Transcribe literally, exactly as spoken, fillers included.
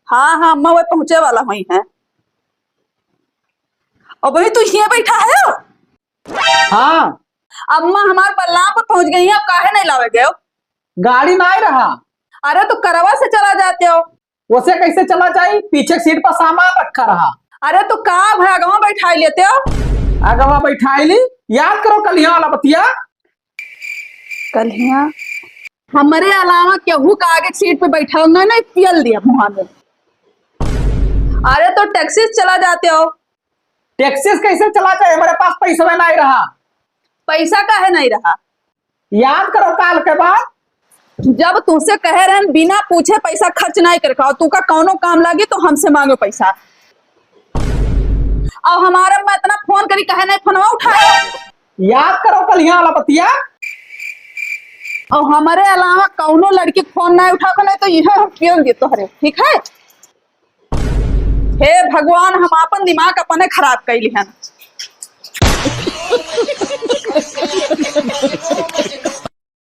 हाँ, हाँ, अम्मा वह पहुँचे वाला हुई हैं। अबहीं तू हियाँ बैठा है? हाँ। अम्मा हमार बलरामपुर पहुँच गई हैं, अब काहे नहीं लावे गए हो? गाड़ी नाहीं रहा। अरे तो करवा से चला जाते हो। उसे कैसे चला जाई? पीछे सीट पर सामान रखा रहा। अरे तो का भा अगवा बैठाई लेते हो? अगवा बैठाई ली। याद करो कलिया वाला बतिया। कलिया हमरे अलावा केहू का आगे सीट पे बैठा होगा ना, पियल दिया मुँहा में। अरे तो टैक्सी से चला जाते हो। टैक्सी से कैसे चला जाए? हमारे पास पैसा नहीं रहा। पैसा काहे नहीं रहा? याद करो काल के बात। जब तुमसे कहे रहन बिना पूछे पैसा खर्च नहीं कर खाओ, तू का कौनो काम लागी तो हमसे मांगो पैसा। अब हमारा मैं इतना फोन करी, काहे नहीं फोनवा उठाए? याद करो कलिया वाला बतिया। और हमारे अलावा कौनो लड़की फोन नहीं उठा के, नहीं तो यह हम पियन दे तोहरे, ठीक है? हे भगवान, हम आपन दिमाग अपने खराब कैली हन।